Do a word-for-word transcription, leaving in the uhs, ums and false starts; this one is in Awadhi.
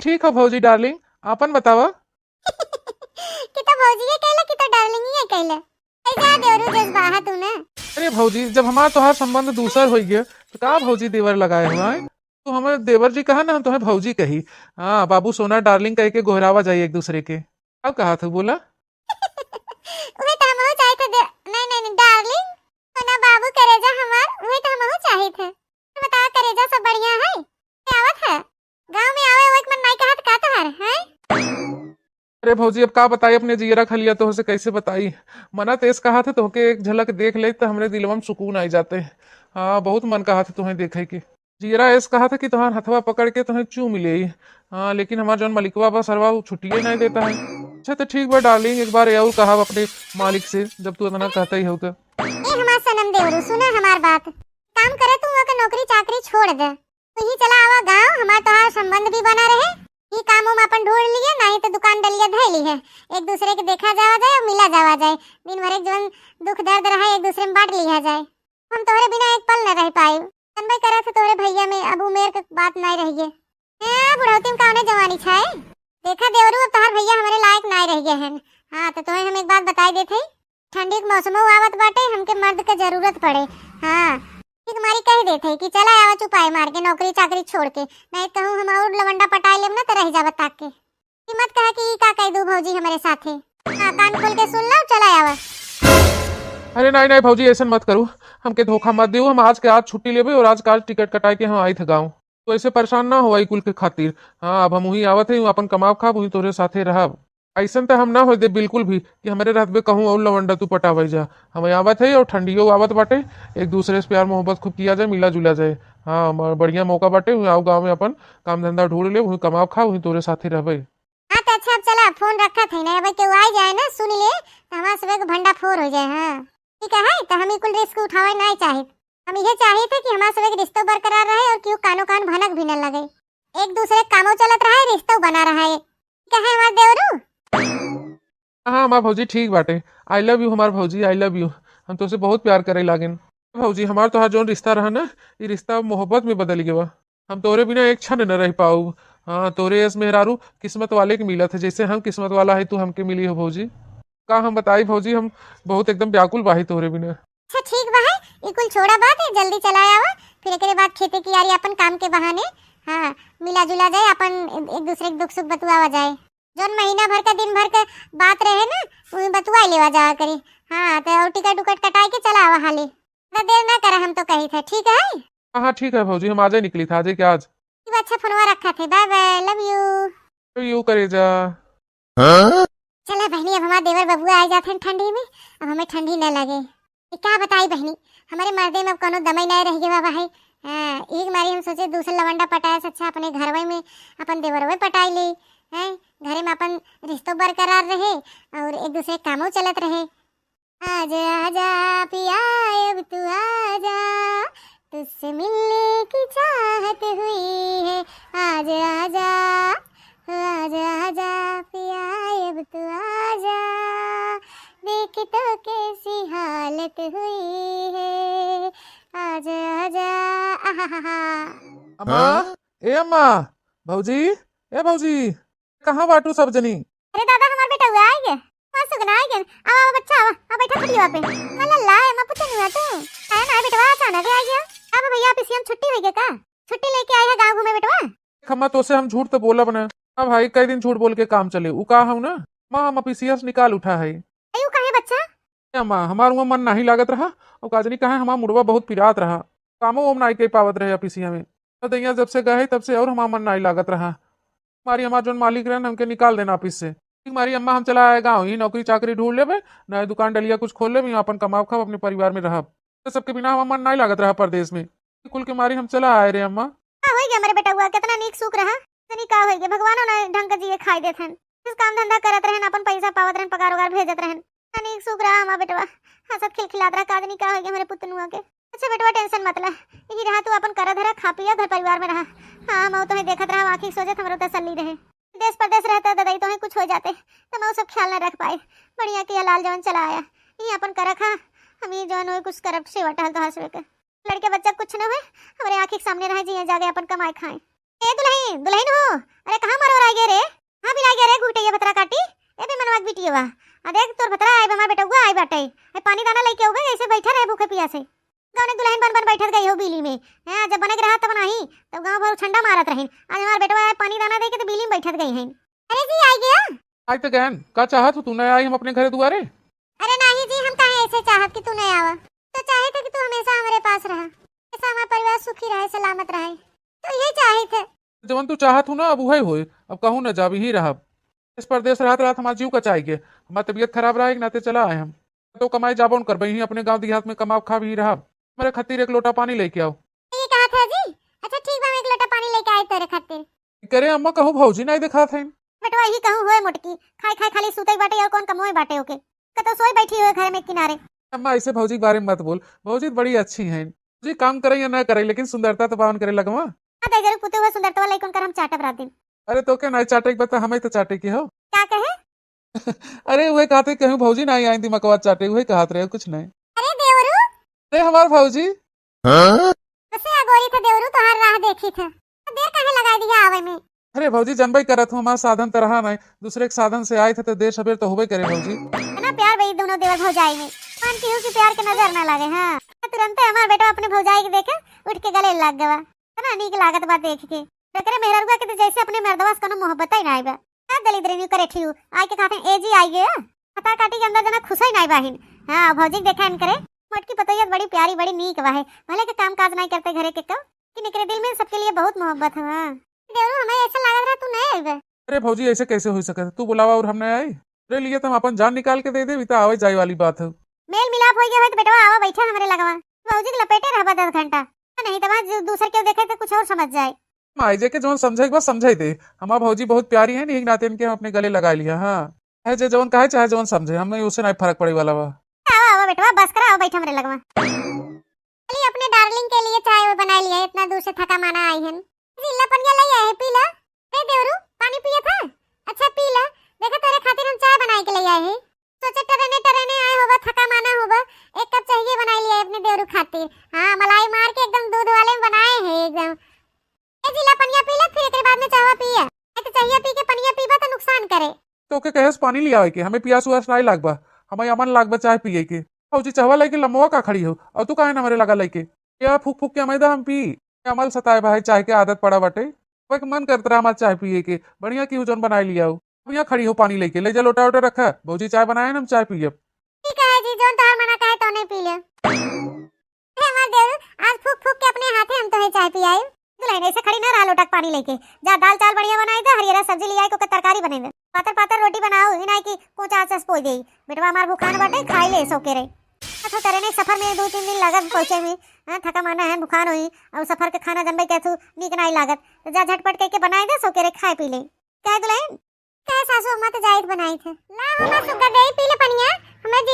ठीक है भौजी darling, आपन बतावा। कि तो भौजी ये कहले कि तो darling ये कहले। ऐसा देवरू जज्बा है तू ना। अरे भौजी, जब हमार तोहार संबंध दूसर हो गया तो का भौजी देवर लगाए हुआ है? तू हमें देवर जी कहा ना, हम तुम्हें भौजी कही। हाँ, बाबू सोना darling कह के गोहरावा जाई एक दूसरे के। अब कहा था बोला? उहे तो हमहू चाहे थे दे-, नहीं, नहीं, नहीं, darling, सोना बाबू करेजा हमार, उहे तो हमहू चाहे थे। तो बतावा करेजा, सब बढ़िया है? क्या आवत है? गाँव में आवे, आवे के मन नहीं कहत का तोहार, हैं? अरे भौजी, अब का बताई अपने जियरा खलिया, तोहसे कैसे बताई? मना तेज कहा था तोहके एक झलक देख ले तो हमरे दिलवा में सुकून आई जाते। हाँ, बहुत मन कहा था तुम्हें देखे के। जियरा ऐस कहा था कि तोहार हथवा पकड़ के तोहें चूम ले। हाँ, लेकिन हमार जौन मलिकवा बा सरवा, वो छुट्टिए नहीं देता है। अच्छा तो ठीक बा darling, एक बार और कहा अपने मालिक से, जब तू इतना कहता ही हो तो। ए हमार सनम देवरू, सुना हमार बात। काम करे तू ओके नौकरी चाकरी छोड़ दे। तू ही चला आवा गाँव, हमार तोहार संबंध भी बना रहे। ये काम उम अपन ढूंढ लिए, नहीं तो दुकान डलिया धै ली है। एक दूसरे के देखा जावा जाए और मिला जावा जाए। दिन भर एक जौन दुख दर्द रहे, एक दूसरे में बांट लिया जाए। हम तोहरे बिना एक पल न रह पाई। तनबे करे थे तोहरे भैया में, अब उमेर के बात नहीं रह गए। ए, बुढ़ौती में कौने जवानी छाए? देखा देवरू, अब तोहार भैया हमारे लायक नहीं रह गए हैं। हाँ, तो तोहे हम एक बात बताई देते हैं, ठंडी के मौसमो आवत बाटे, हमके मर्द के जरूरत पड़े। हाँ, ठीक मारी कह देते हैं कि चला आवा चुपाई मार के नौकरी चाकरी छोड़ के, नहीं कहूँ हम और लवंडा पटाई लेब ना तो रह जाबा ताक के। कि मत कहा कि ई का कह दू भौजी हमारे साथे। हाँ, कान खोल के सुन लो, चला आवा। अरे नहीं, नहीं भौजी, ऐसन मत करू, हमके धोखा मत दियो। हम आज के आज छुट्टी लेबे और आज के आज टिकट कटाए के हम आई थे गाँव। तो ऐसे परेशान ना होवा ई कुल के खातिर। हाँ, अब हम वहीं आवत है, अपन कमाब खाब, वहीं तोरे साथे रहब। ऐसन तो हम ना हो दे बिल्कुल भी कि हमारे रहत बे कहूँ और लवंडा तू पटावे जा। हम आवत है और ठंडियो आवत बाटे, एक दूसरे से प्यार मोहब्बत खूब किया जाए, मिला जुला जाए। हाँ, म-, बढ़िया मौका बाटे, वहीं आओ गाँव में अपन काम धंधा ढूंढ ले, वहीं कमाब खा, वहीं तोरे साथे रहबे। हाँ, तो अच्छा, अब चला, फोन रखत है ना, अब केहू आई जाए ना, सुन ले, तो हमार सबे के भंडा फोर हो जाए। हाँ, ठीक है, तो हम ई कुल risk उठावे नहीं चाहित। हम इहे चाहित है कि हमार सबे के रिश्तो बरकरार रहे और केहू कानो कान भनक भी न लगे, एक दूसरे के कामो चलत रहे, रिश्तो बना रहे। ठीक है हमार देवरू? हाँ, हमार भौजी ठीक बाटे। I love you हमार भौजी, I love you। हम तोसे बहुत प्यार करे लागेन। भौजी, हमार तोहार जौन रिश्ता रहा ना, ई रिश्ता मोहब्बत में बदल गवा। हम तोरे बिना एक क्षण न रह पाऊ। हाँ, तोरे यस मेहरारू किस्मत वाले के मिलत है, जैसे हम किस्मत वाला है, तू हमके मिली हो भौजी। का हम बताई भौजी, हम बहुत एकदम व्याकुल बाही तोरे बिना। अच्छा ठीक बा है, ई कुल छोड़ा बात है, जल्दी चला आवा, फिर एकरे बाद खेते की यारी अपन काम के बहाने, हाँ, मिला जुला जाए, अपन एक दूसरे के दुख सुख बतुआवा जाए। जौन महीना भर का दिन भर का बात रहे ना, वही बतुआ लेवा जावा करी। हाँ, तो और टिकट उकट कटाए के चला आवा हाली। ज्यादा देर ना करे, हम तो कही थे, ठीक है? हाँ, हाँ, ठीक है भौजी, हम आजे निकली था, आजे के आज। ठीक बा, अच्छा, फोनवा रखा थे, bye bye, love you। Love you करेजा। हाँ? चला बहनी, अब हमार देवर बबुआ आ जात हैं ठंडी में, अब हमें ठंडी न लगे। ये का बताई बहनी, हमारे मर्दे में अब कोनो दमई नहीं रह गया बाबा है। हाँ, एक मारी हम सोचे दूसर लवंडा पटाए से अच्छा अपने घरवे में अपन देवरवे पटाई ले, हैं? घरे में अपन रिश्तो बरकरार रहे और एक दूसरे कामो चलत रहे। आजा आजा पिया, अब तू आजा, तुझसे मिलने की चाहत हुई है। आजा आजा, आजा आजा पिया, अब तू आजा, देख तो कैसी हालत हुई है। आजा आजा, आहा हा हा। अम्मा, ए अम्मा, भौजी, ए भौजी, कहाँ बाटू सब जनी? अरे दादा, हमार बेटउआ आइ गे, हमार सुगना आइ गे। आवा, आवा बच्चा, आवा, आवा बैठा खटिया पे। हाँ लल्ला, ए माँ पुतनुआ तू। काहे ना बेटवा अचानक आइ गे? अब भैया ऑफिसिया में छुट्टी होइ गे का? छुट्टी लेके आइ है गाँव घूमे बेटवा। देख अम्मा, तोसे हम झूठ तो बोलब ना। हाँ भाई, कई दिन झूठ बोल के काम चले, उ का हौ ना, माँ हम ऑफिसिया से निकाल उठा है। अयो काहे बच्चा? ए अम्मा, हमार उहाँ मन नाही लागत रहा, और का जनी काहे हमार मुड़वा बहुत पिरात रहा, कामो ओम नाही कइ पावत रहे ऑफिसिया में। तो दैया जब से गए तब से और हमार मन नाही लागत रहा। मारी हमार जौन मालिक रहन, हमके निकाल देना ऑफिस से। ठीक मारी अम्मा, हम चला आए गाँव, यही नौकरी चाकरी ढूंढ लेबे, नए दुकान डलिया कुछ खोल लेबे, यहाँ अपन कमाब खाब, अपने परिवार में रहब। तो सबके बिना हमार मन नाही लागत रहा परदेश में। कुल के मारी हम चला आए रे अम्मा। का होइ गे हमरे बेटउआ, कितना नीक सुख रहा। तनी का होइ गे, भगवानो ना ढंग का जिए खाए देत हन। जिस काम धंधा करत रहन, अपन पैसा पावत रहन, पगार उगार भेजत रहन। तनी एक सुख रहा हमार बेटवा, हंसत खिलखिलात रहा, का जनी का होइ गे हमरे पुतनुआ के। अच्छा बेटवा, tension मत ला, यही रहा तू अपन करा धरा, खा पिया, घर परिवार में रहा। हाँ, हम तोहे देखत रहा, आँखी सोजत हमरो तसल्ली रहे। देश परदेश रहता ददाई, तोहे कुछ होइ जाते, तो हम सब ख्याल न रख पाए। बढ़िया किया लाल जवन चला आया, यही अपन करा खा, हम ही जवन होइ कुछ करब सेवा टहल तोहार सबे के। लड़के बच्चा कुछ न होइ, हमरे आँखी के सामने रहे, जिए जागे अपन कमाए खाए। ए दुलहिन, दुलहिन हो, अरे कहाँ मारे ओराइ गए रे? हाँ, बिलाइ गए रे, घुटैया भतरा काटी। ए बे मनवा के बिटिया बा, आ देख तोर भतरा आइ बा, हमार बेटउआ आइ बाटे। ए पानी दाना लइके अउबे, ऐसे बैठा रहे भूखे पियासे। गौने दुलहिन बन बन बैठत गई हो बीली में। हैं, जब बने के रहा तब नाही, तब गाँव भर उछंडा मारत रहिन। आज हमार बेटवा आए पानी दाना दे के तो बीली में बैठत गई हैं। अरे जी, आइ गया। आइ तो गयन, का चाहत हो तू, न आई हम अपने घरे दुआरे? अरे नाही जी, हम काहे ऐसे चाहत कि तू न आवा। तो चाहे थे कि तू हमेशा हमरे पास रहा, हमेशा हमार परिवार सुखी रहे, सलामत रहे, तो ये चाहे थे। जवन तू चाहत हो ना, अब उहे होए। अब कहूँ न जाब, यहीं रहब। इस परदेस रहत रहत हमार जीव कचाइ गए। हमार तबियत खराब रहे के नाते चला आए हम। तो कमाए जाबो न करबे, यहीं अपने गाँव देहात में कमाब खाब, यहीं रहब। हमरे खातिर एक लोटा पानी लइके आओ। ये कहा था जी? अच्छा ठीक बा, हम एक लोटा पानी लइके आए तोरे खातिर। करे अम्मा, कहूँ भौजी नाई देखात है। बेटवा यही कहूँ होए मोटकी, खाए खाए खाली सूते बाटे और कौन कमोए बाटे ओके। कतो सोए बैठी हुए घर में किनारे। अम्मा ऐसे भौजी के बारे में मत बोल, भौजी तो बड़ी अच्छी हैं। भौजी काम करे या ना करे लेकिन सुंदरता तो पावन करे लगवा। हाँ, तो जरूर पुते हुए सुंदरता वाला कौन कर हम चाटब रात दिन। अरे तो के नाई चाटे के बता, हमें तो चाटे के हो। का कहे? अरे उहे कहते कहूँ भौजी नाई आई दिमकवा चाटे, उहे कहत रहे, कुछ नहीं। अरे देवरू। अरे हमार भौजी। हाँ? उसे अगोरी थे देवरू, तोहार राह देखी थे। तो देर काहे लगाई दिया आवे में? अरे भौजी, जनबई करत हूँ, हमार साधन तो रहा नहीं, दूसरे के साधन से आए थे तो देर सबेर तो होबे करे भौजी। इतना प्यार बा ई दोनों देवर भौजाई में, मानती हूँ कि प्यार के नजर ना लागे। हाँ, तुरंते हमार बेटा अपने भौजाई के देखे उठ के गले लग गवा। इतना नीक लागत बा देख के। एकरे मेहररुआ के तो जैसे अपने मर्दवा से कोनो मोहब्बत ही ना आइबा। का दलिद्र न्यू करे ठियू, आइ के खाते ए जी आइ गए। पता काटी के अंदर जना खुश ही ना बाहिन। हाँ, भौजी के देखा इनकरे। मोटकी पतोहिया तो बड़ी प्यारी, बड़ी नीक बा है। भले के काम काज नहीं करते घरे के कब, कि निकरे दिल में सबके लिए बहुत मोहब्बत है। हाँ। देवरू, हमें ऐसा लागत रहा तू नहीं आइबे। अरे भौजी, ऐसे कैसे हो सकत है? तू बुलावा और हम नहीं आई? तेरे लिए तो हम अपन जान निकाल के दे देबी, तो आवे जाए वाली बात है। मेल मिलाप हो गया है तो बेटवा आवा बैठा हमरे लगवा। भौजी के लपेटे रहबा दस घंटा, नहीं तो वहाँ जो दूसर केहू देखे तो कुछ और समझ जाए। माई जे के जौन समझे के बा समझे दे। हमार भौजी बहुत प्यारी है, यही नाते इनके हम अपने गले लगा लिया। हाँ, है जे जौन कहे चाहे जौन समझे, हमें उसे नहीं फर्क पड़े वाला बा। आवा, आवा बेटवा, बस करा, आवा बैठा हमरे लगवा। चली अपने डार्लिंग के लिए चाय वो बना लिया, इतना दूर से थका माना आई हन। जी, ला पनिया ले आए, पी ला। ए देवरू, पानी पिए था? अच्छा पी ला, देखा तोरे खातिर हम चाय बनाए के ले आए हैं। सोचे टरेने टरेने आए होबा, थका माना होबा, एक कप चाहिए बनाए लिया अपने देवरू खातिर। हाँ, मलाई मार के एकदम दूध वाले में बनाए हैं एकदम। ए जी, ला पनिया पी ला, फिर एकरे बाद में चाहवा पिए। ए तो चाहिए पी के पनिया पीबा तो नुकसान करे। तो के कहेस पानी ले आवे के, हमें पियास उआस नाई लागबा, हमें अमन लागबा चाय पिए के। भौजी, चाहवा लेके लमवा का खड़ी हो, और तू काहे ना हमरे लगा लेके? या फूक फूक के हमें दा हम पी। अमल सताए भाई, चाय के आदत पड़ा बाटे। वह के मन करत रहा हमार चाय पिए के, बढ़िया की जौन बनाए लिया हो। अब यहाँ खड़ी हो पानी लेके, ले जा लोटा वोटा रखा, भौजी चाय बनाए ना, हम चाय पियब। ठीक है जी, जौन तोहार मना कहे तो नहीं पी ले। हे हमार देवरू, आज फूक फूक के अपने हाथे हम तोहे चाय पियाई। दुलहिन ऐसे खड़ी ना रहा, लोटा के पानी लेके जा, दाल चावल बढ़िया बनाई दे, हरियरा सब्जी लियाई, को के तरकारी बने दे, पातर पातर रोटी बनाओ, ई नाई कि कोचा आचस पोई देई। बेटवा हमार भूखान बाटे, खाई ले सो के रे। अच्छा, तेरे ने सफर में दो तीन दिन लागत पहुँचे में, हाँ, थका माना है, भूखान होई, और सफर के खाना जनबे के तू नीक नाई लागत, तो जा झटपट करके बनाई दे, सो के रे, खाए पी ले। कहे दुलहिन, कहे सासू अम्मा तो जाइत बनाई थे। ला हमार सुग्गा दे, पी ले पनिया, हमें जिए